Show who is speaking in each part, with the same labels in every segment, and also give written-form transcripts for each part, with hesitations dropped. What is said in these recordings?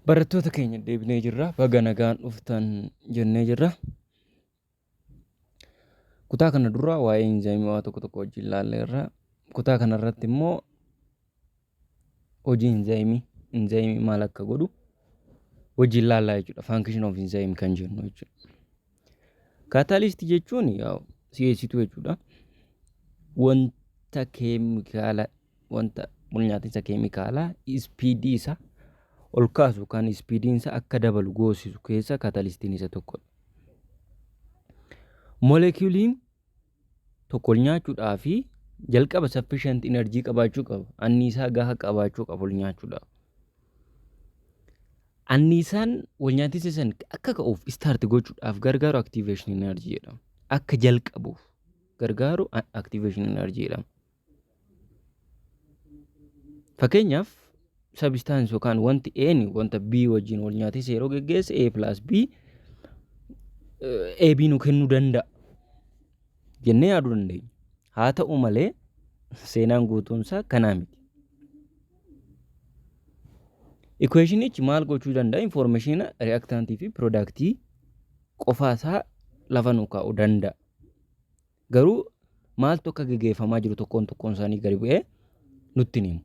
Speaker 1: Barattoota keenya deebinee jirra. Baga nagaan dhuftan jennee jirra. Kutaa kana dura waa'ee inzaayimii waa tokko tokko wajjin ilaalleerra. Kutaa kana irratti immoo hojii inzaayimii, inzaayimii maal akka godhu wajjin ilaallaa jechuudha. Function of enzyme kan jennu jechuudha. Kaataalistii jechuun yaa'u si'eessituu jechuudha. Wanta keemikaala wanta walnyaatinsa keemikaalaa ispiidii isaa ol kaasu kan ispiidiin isaa akka dabalu goosisu keessa kaataalistiin isa tokkodha. Moolekiyuuliin tokko ol nyaachuudhaa fi jalqaba sufficient energy qabaachuu qaba. Anniisaa gahaa qabaachuu qaba ol nyaachuudhaaf. Anniisaan wal nyaatinsa san akka ka'uuf start gochuudhaaf gargaaru activation energy jedhama. Akka jalqabuuf gargaaru activation energy jedhama. Fakkeenyaaf substance yookaan wanti A wanta B wajjin wal nyaatinsa yeroo geggeesse A plus B AB nu kennuu danda'a jennee yaaduu dandeenya. Haa ta'u malee seenaan guutuun isaa kanaa miti. Equationichi maal gochuu danda'a? Informationa reactantii fi productii qofaa isaa lafa nu kaa'uu danda'a. Garuu maaltu akka geggeeffamaa jiru tokkoon tokkoon isaanii gadi bu'ee nutti hin himu.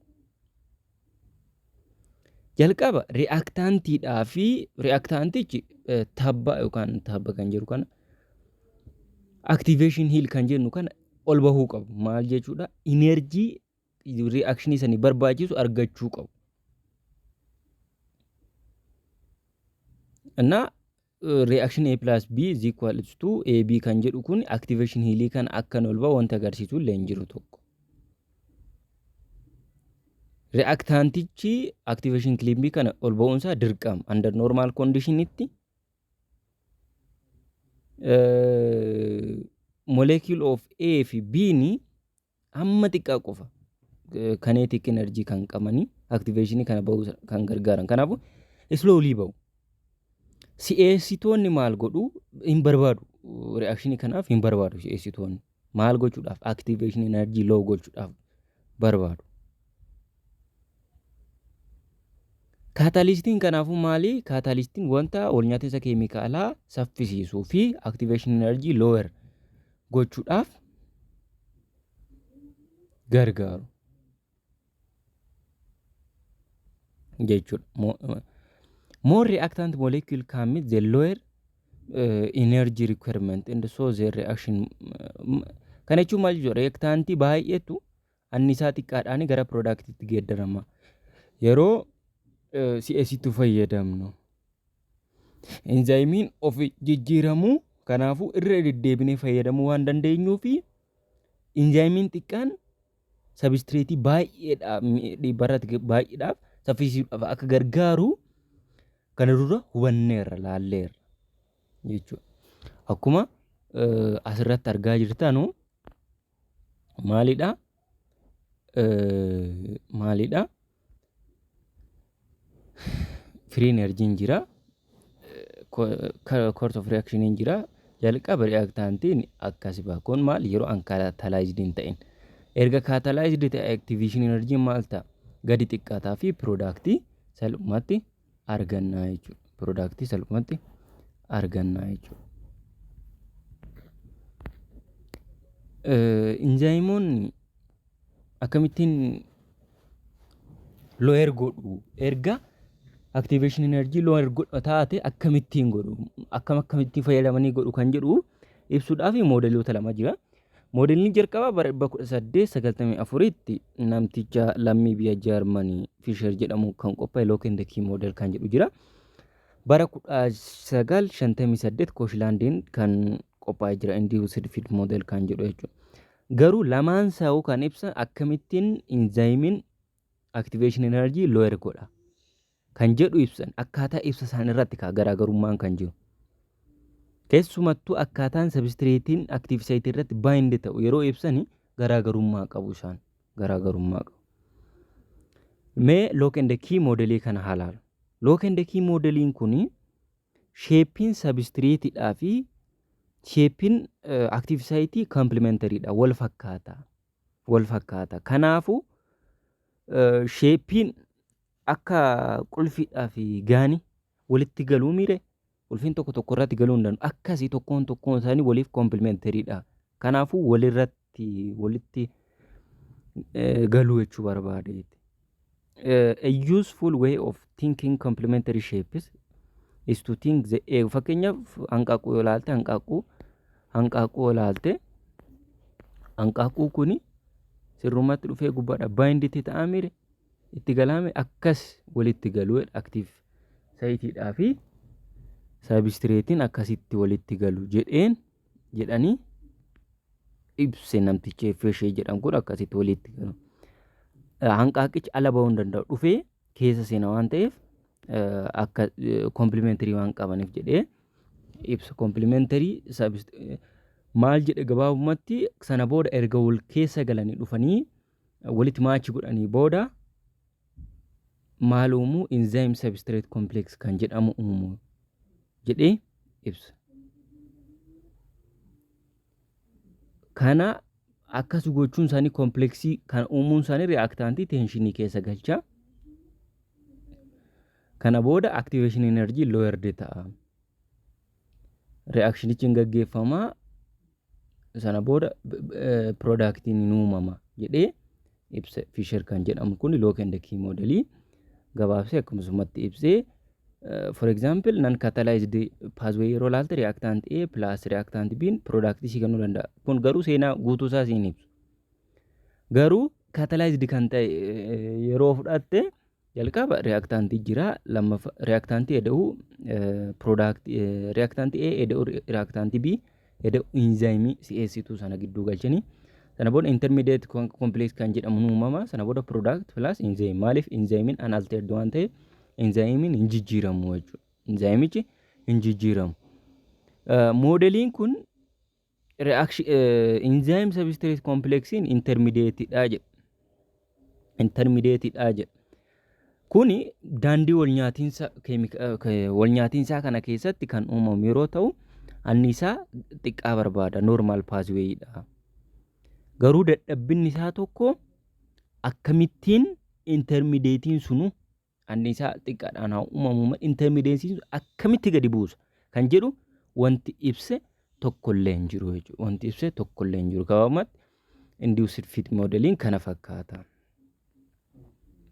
Speaker 1: Jalqaba reactantiidhaa fi reactantichi tabba yookaan tabba kan jedhu kana activation hill kan jennu kana ol bahuu qabu. Maal jechuudha? Enerjii reactionii sanii barbaachisu argachuu qabu. Innaa reaction A plus B is equal to AB kan jedhu kun activation hiilii kan akkan ol bahu wanta agarsiisu illee hin jiru tokko. Reactantichi activation clip kana ol ba'uun isaa dirqama under normal conditionitti molecule of A fi B ni hamma xiqqaa qofa kinetic energy kan qabanii activation kana ba'uu kan gargaaran. Kanaafuu slowly ba'u. Si'eessitoonni maal godhu hin barbaadu. Reaction kanaaf hin barbaadu si'eessitoonni. Maal gochuudhaaf activation energy low gochuudhaaf barbaadu. Kaataalistiin kanaafuu maali? Kaataalistiin wanta walnyaatinsa keemikaalaa saffisiisuu fi activation energy lower gochuudhaaf gargaaru jechuudha. More reactant molecule can meet the lower energy requirement and so the reaction kana jechuun maal jechuudha? Reactantii baay'eetu annisaa xiqqaadhaan gara productiitti geeddarama. Yeroo si'eessituu fayyadamnu. Enzaayimiin of jijjiiramuu kanaafuu irra deddeebinee fayyadamuu waan dandeenyuu fi enzaayimiin xiqqaan sabistireetii baay'eedhaaf dhiibbarratti baay'eedhaaf saffisiisuudhaaf akka gargaaru kana dura hubanneerra laalleerra jechuudha. Akkuma asirratti argaa jirtanu maalidha? Maalidha? Free energy jira. Course of reaction jira. Jalqaba reactantiin akkasi ba'a. Kun maal yeroo uncatalyzed hin ta'in. Erga catalyzed ta'e activation energy maal ta'a? Gadi xiqqaataa fi product salphumatti argannaa jechuudha. Product salphumatti argannaa jechuudha. Inzaayimoonni akkamittiin lower godhu erga activation energy lower godha taate akkamittiin godhu akkam akkamittiin fayyadamanii godhu kan jedhu ibsuudhaaf moodeloota lama jira. Moodelli jalqabaa bara 1894tti namticha lammii biyya Jaarmanii Fisher jedhamu kan qophaa'e Lock and Key model kan jedhu jira. Bara 1958 Kooshilaandiin kan qophaa'ee jira Induced Fit model kan jedhu jechuudha. Garuu lamaan isaa'uu kan ibsan akkamittiin inzaayimiin activation energy lower godha kan jedhu ibsan akkaataa ibsa isaan irratti kaa garaagarummaan kan jiru. Keessumattuu akkaataan sabistireetiin active site irratti bind ta'u yeroo ibsani garaagarummaa qabu isaan garaagarummaa qabu. Mee lock and key modelii kana haa ilaalu. Lock and key modeliin kuni sheeppiin sabistireetiidhaa fi sheeppiin active site complementary dha wal fakkaata. Wal fakkaata. Kanaafuu sheeppiin Akka qulfiidhaa fi gaanii walitti galuu miire, qulfiin tokko tokko irratti galuu hin danda'u. Akkasii tokkoon tokkoon isaanii waliif complementary dha. Kanaafuu walirratti walitti galuu jechuu barbaade. A useful way of thinking complementary shapes is to think the egg. Fakkeenyaaf, hanqaaquu yoo ilaalte, hanqaaquu yoo ilaalte, hanqaaquu kuni sirrumatti dhufee gubbaadha bind itti ta'aa mire, itti galaame, akkas walitti galuu. Active site iidhaa fi substrate iin akkasitti walitti galu jedheen jedhanii ibse namtichi Fisher jedhamu kun, akkasitti walitti galu. Hanqaaqichi ala bahuu hin danda'u, dhufee keessa seena waan ta'eef, akka complementary waan qabaniif jedhee ibsa. Complementary maal jedhe? Gabaabumatti, sana booda erga wal keessa galanii dhufanii walitti match godhanii booda maal uumuu? Enzyme substrate complex kan jedhamu uumu jedhee ibsa. Kana akkas gochuun isaanii, complex ii kan uumuun isaanii, reactant ii tension ii keessa galcha. Kana booda activation energy lowered ta'a. Reaction ichi hin gaggeeffamaa, sana booda product iin hin uumama jedhee ibsa. Fisher kan jedhamu kun lock and key model ii gabaabsee akkasumatti ibsee. For example, non catalyzed pathway yeroo ilaalte, reactant A plus reactant B product ii sii kennuu danda'a. Kun garuu seenaa guutuu isaa siin ibsu. Garuu catalyzed kan ta'e yeroo fudhatte, jalqaba reactant ii jira, lammaffaa reactant ii eda'uu product, reactant ii A eda'uu reactant ii B eda'uu enzyme ii si'eessituu sana gidduu galchanii, sana booda intermediate complex kan jedhamu ni uumama. Sana booda product plus enzyme. Maaliif? Enzyme iin unaltered waan ta'eef, enzyme iin hin jijjiiramu jechuudha. Enzyme ichi hin jijjiiramu. Model iin kun enzyme substrate complex iin intermediate dha jedha. Intermediate dha jedha. Kuni daandii wal nyaatiinsaa kana keessatti kan uumamu yeroo ta'u, anniisaa xiqqaa barbaada, normal pathway dha. Garuu dadhabbinni isaa tokko, akkamittiin intermediate iin sunu anniisaa xiqqaadhaan haa uumamu, intermediate iin sun akkamitti gadi buusa kan jedhu wanti ibse tokkollee hin jiru jechuudha. Wanti ibse tokkollee hin jiru. Gabaabumatti, induced fit model iin kana fakkaata.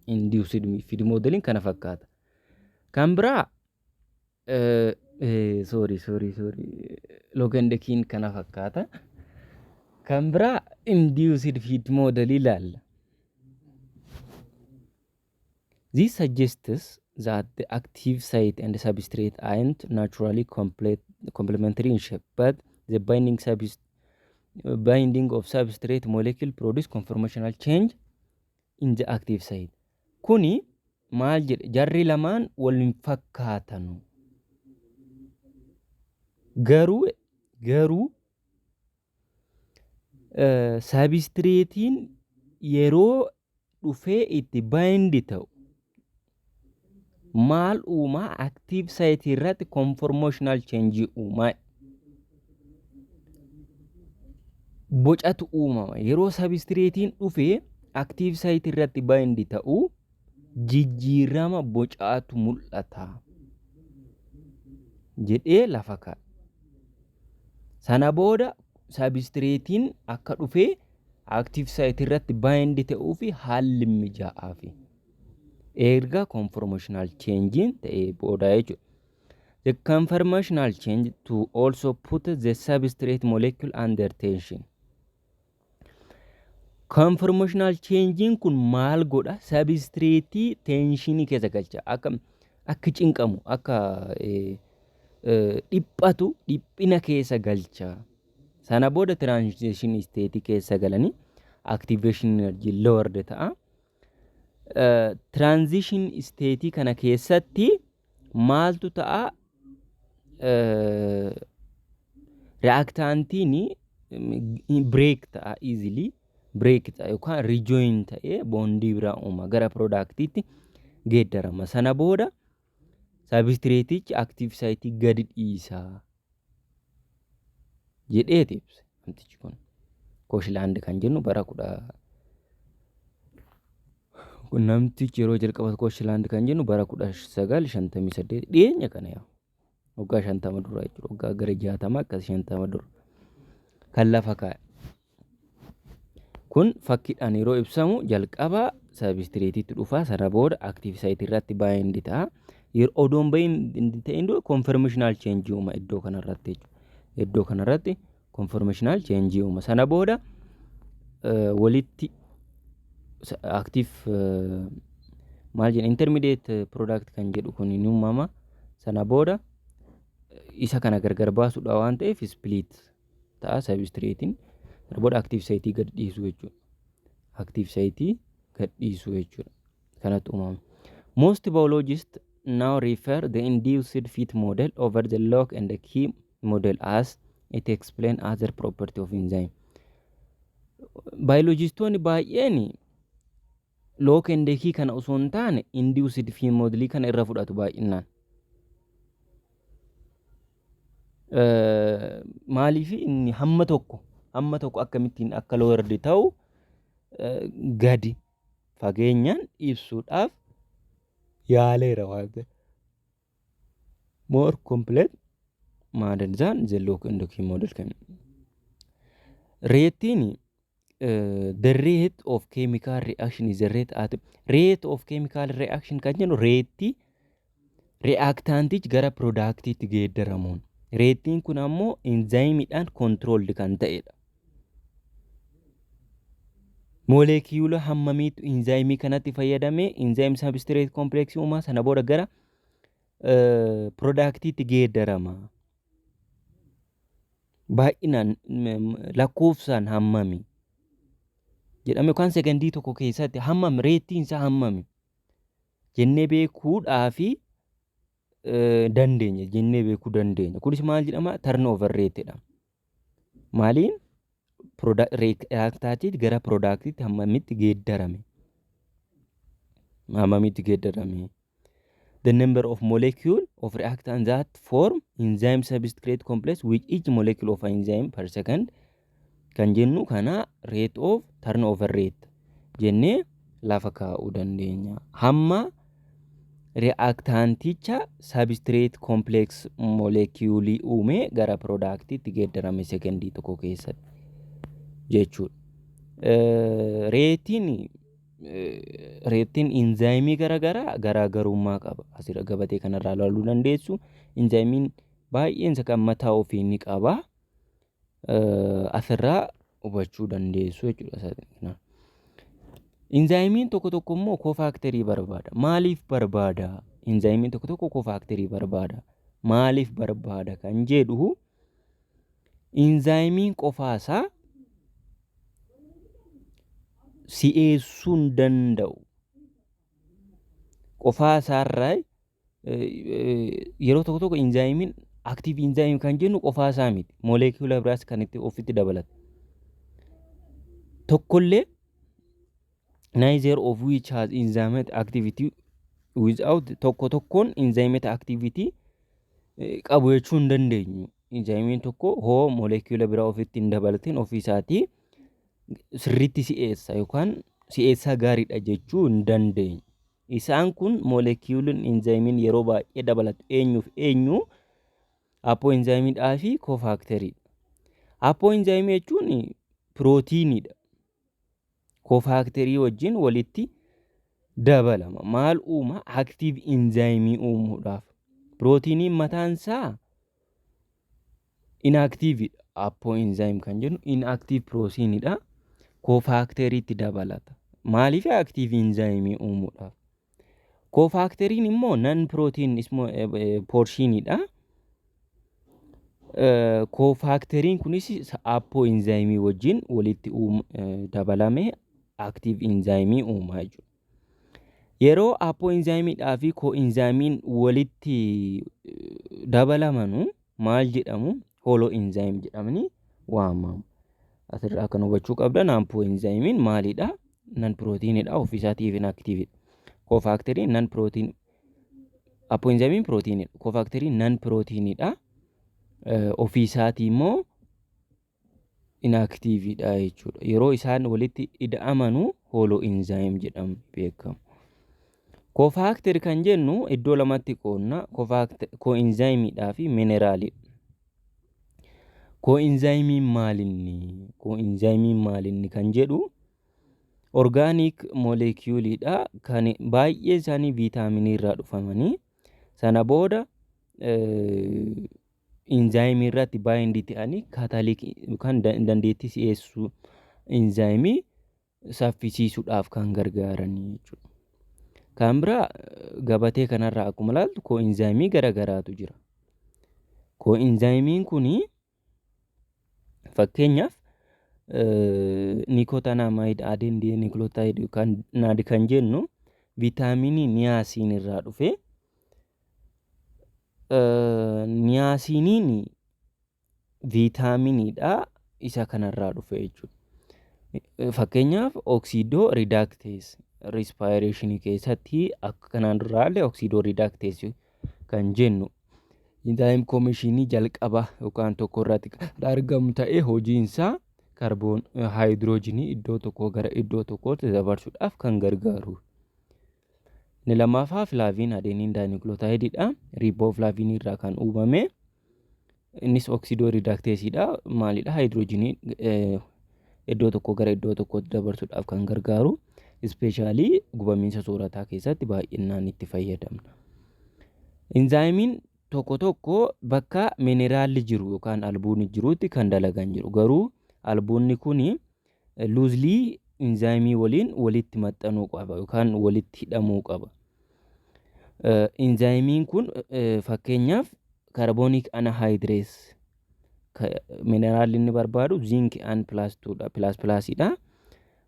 Speaker 1: Induced fit model iin kana fakkaata. Kan biraa, sorry, sorry, sorry, lock and key in kana fakkaata. Kan biraa induced fit model ilaalla. This suggests that the active site and the substrate aren't naturally complementary in shape, but the binding of substrate molecule produce conformational change in the active site. Kuni maal jedhe? Jarri lamaan wal hin fakkaatanu. Garuu substrate iin yeroo dhufee itti bind ta'u maal uumaa? Active site irratti conformational change uumaa. Bocatu uumama. Yeroo substrate iin dhufee active site irratti bind ta'u, jijjiirama bocaatu mul'ata jedhee lafa kaa'a. Sana booda substrate iin akka dhufee active site irratti bind ta'uu fi haalli mijaa'aafi. Erga conformational change ta'ee booda jechuudha. The conformational change to also put the substrate molecule under tension. Conformational change kun maal godha? Substrate tension ii keessa galcha. Akka cinqamu, akka dhiphatu, dhiphina keessa galcha. Sana booda transition state keessa galanii activation energy lowered ta'a. Transition state kana keessatti maaltu ta'a? Reactant iin break ta'a, easily break ta'a yookaan rejoin ta'ee bond ii biraa uuma, gara product iitti geeddarama. Sana booda substrate ichi active site gadi dhiisa jedheeti ibse namtichi kun. Koshland kan jennu bara kudha Kun namtichi yeroo jalqaba Koshland kan jennu bara 1958, dhiyeenya kana, yaa waggaa 50 dura jechuudha. Waggaa gara 60 akkas 50 dura kan lafa kaa'e. Kun fakkiidhaan yeroo ibsamu, jalqaba substrateitti dhufa, sana booda active site irratti bind ta'a. Yeroo odoon bind ta'in dura conformational change uuma iddoo kanarratti jechuudha. Iddoo kanarratti conformational change uuma. Sana booda walitti active, maal jedha, intermediate product kan jedhu kun ni uumama. Sana booda isa kana gargar baasuudha waan ta'eef split ta'a substrateiin. Sana booda active site gad dhiisu jechuudha. Active site gad dhiisu jechuudha. Kanatu uumama. Most biologists now prefer the induced fit model over the lock and the key model as it explain other property of enzyme. Baayoloojistoonni baay'een lock and key kana osoo hin taane induced fit modelii kana irra fudhatu baay'inaan. Maaliif? Inni hamma tokko akkamittiin akka lowered ta'u gadi fageenyaan ibsuudhaaf yaaleera waan ta'eef. More complete model than the lock and key model kan. Rateiin, the rate of chemical reaction is the rate at rate of chemical reaction kan jennu rateii reactantichi gara productiitti geeddaramuun. Rateiin kun ammoo enzymiidhaan controlled kan ta'edha. Molecuula hammamiitu enzymii kanatti fayyadamee enzyme substrate complexii uumaa, sana booda gara productiitti geeddarama. Baay'inaan lakkoofsaan hammami jedhame yookaan sekondii tokko keessatti hammam, rateiin isaa hammami jennee beekuudhaafi dandeenya jennee beekuu dandeenya. Kunis maal jedhama? Turnover rateidha. Maaliin reactantii gara productiitti hammamitti geeddarame? Hammamitti geeddarame? The number of molecule of reactant that form enzyme substrate complex with each molecule of enzyme per second kan jennu kana rate of turnover rate jennee lafa kaa'uu dandeenya. Hamma reactanticha substrate complex molecuulii uumee gara productiitti geeddarame sekondii tokko keessatti jechuudha. Rateiin enzymii garaagaraa garaagarummaa qaba. Asirra gabatee kanarraa ilaaluu dandeessu. Enzymiin baay'een isa kan mataa ofii ni qaba. Asirraa hubachuu dandeessu jechuudha. Enzymiin tokko tokko immoo cofactorii barbaada. Maaliif barbaada? Enzymiin tokko tokko cofactorii barbaada. Maaliif barbaada kan jedhu, enzymiin qofaasaa si'eessuu hin danda'u. Qofaa isaarraa yeroo tokko tokko enzymiin active enzyme kan jennu qofaa isaa miti. Molecuula biraas kan itti ofitti dabalata. Tokkollee neither of which has enzymatic activity without, tokko tokkoon enzymatic activity qabu jechuu hin dandeenyu. Enzymiin tokko hoo molecuula biraa ofitti hin dabalatin ofii isaatii sirriitti si'eessa yookaan si'eessaa gaariidha jechuu hin dandeenyu. Isaan kun molecuuliin enzymiin yeroo baay'ee dabalatu eenyuuf eenyu? Apoenzymiidhaa fi cofactoriidha. Apoenzymii jechuun pirootiiniidha. Cofactorii wajjin walitti dabalama. Maal uuma? Active enzymii uumuudhaaf. Pirootiiniin mataan isaa inactiveidha. Apoenzyme kan jennu inactive pirootiiniidha. Cofactoriitti dabalata. Maaliif? Active enzymii uumuudhaaf. Cofactoriin immoo non protein portioniidha. Cofactoriin kunis apoenzymii wajjin walitti dabalamee active enzymii uuma jechuudha. Yeroo apoenzymiidhaa fi coenzymiin walitti dabalamanu maal jedhamu? Holoenzyme jedhamanii waamamu. Asirraa kan hubachuu qabdan apoenzymiin maalidha? Non pirootiinidha. Ofiisaatiif inactiveidha. Cofactoriin non protein, apoenzymiin pirootiinidha. Cofactoriin non pirootiinidha. Ofiisaatii immoo Inactiveidha jechuudha. Yeroo isaan walitti ida'amanu holoenzyme jedhamu beekamu. Cofactor kan jennu iddoo lamatti qoodna. Coenzymeidhaa fi mineraalidha. Coenzymiin maalinni? Coenzymiin maalinni kan jedhu organic moleculeidha. Kan baay'ee isaanii viitaaminii irraa dhufamanii sana booda inzaayimii irratti bind ta'anii catalytic yookaan dandeettii si'eessuu inzaayimii saffisiisuudhaaf kan gargaaranii jechuudha. Kan biraa, gabatee kanarraa akkuma ilaaltu, coenzymeii garaagaraatu jira. Coenzymiin kuni fakkeenyaaf nicotinamide adenine nucleotide yookaan NAD kan jennu viitaaminii niacin irraa dhufe. Niaciniin viitaaminiidha, isa kanarraa dhufe jechuudha. Fakkeenyaaf oxidoreductase respirationii keessatti akka kanaan duraallee oxidoreductase kan jennu enzyme commissionii jalqaba yookaan tokko irratti kan argamu ta'ee, hojiinsaa kaarboon haayidiroojinii iddoo tokkoo gara iddoo tokkootti dabarsuudhaaf kan gargaaru. Inni lammaffaa flavin adenine dinucleotideidha. Riboflavinii irraa kan uumame. Innis oxidoreductaseidha. Maalidha? Haayidiroojinii iddoo tokkoo gara iddoo tokkootti dabarsuudhaaf kan gargaaru. Especially gubamiinsa soorataa keessatti baay'inaan itti fayyadamna. Inzaayimiin tokko tokko bakka mineraalli jiru yookaan albuunni jirutti kan dalagan jiru. Garuu albuunni kuni loosely inzaayimii waliin walitti maxxanuu qaba yookaan walitti hidhamuu qaba. Inzaayimiin kun fakkeenyaaf carbonic anhydrase, mineraalli inni barbaadu zinc ion plus twodha, plus plusiidha.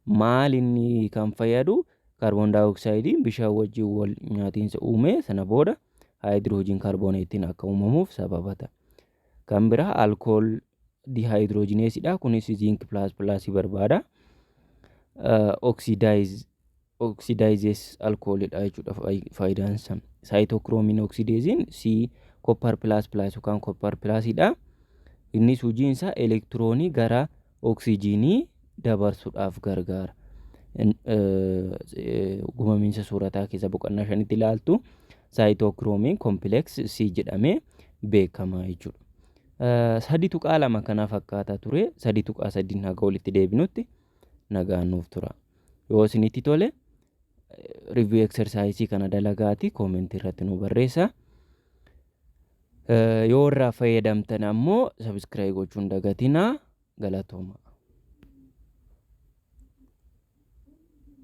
Speaker 1: Maal inni kan fayyadu? Kaarboon daayoksaayidiin bishaan wajjin wal nyaatiinsa uume sana booda hydrogen carbonateiin akka uumamuuf sababa ta'a. Kan biraa alcohol dehydrogenaseidha. Kunis zinc plus plusii barbaada. Oxidizes alcoholidha jechuudha faayidaan isaa. Cytochrome oxidaseiin C copper plus plus yookaan copper plusiidha. Innis hojiin isaa elektiroonii gara oksijiinii dabarsuudhaaf gargaara. Gumamiinsa soorataa keessa boqonnaa 5tti ilaaltu, cytochrome complex C jedhamee beekama jechuudha. 3.2 kana fakkaata ture. 3.3 haga walitti deebinutti nagaan nuuf tura. Yoo isinitti tole, review exerciseii kana dalagaati commentii irratti nu barreessa. Yoo irraa fayyadamtan ammoo subscribe gochuun dagatinaa. Galatooma.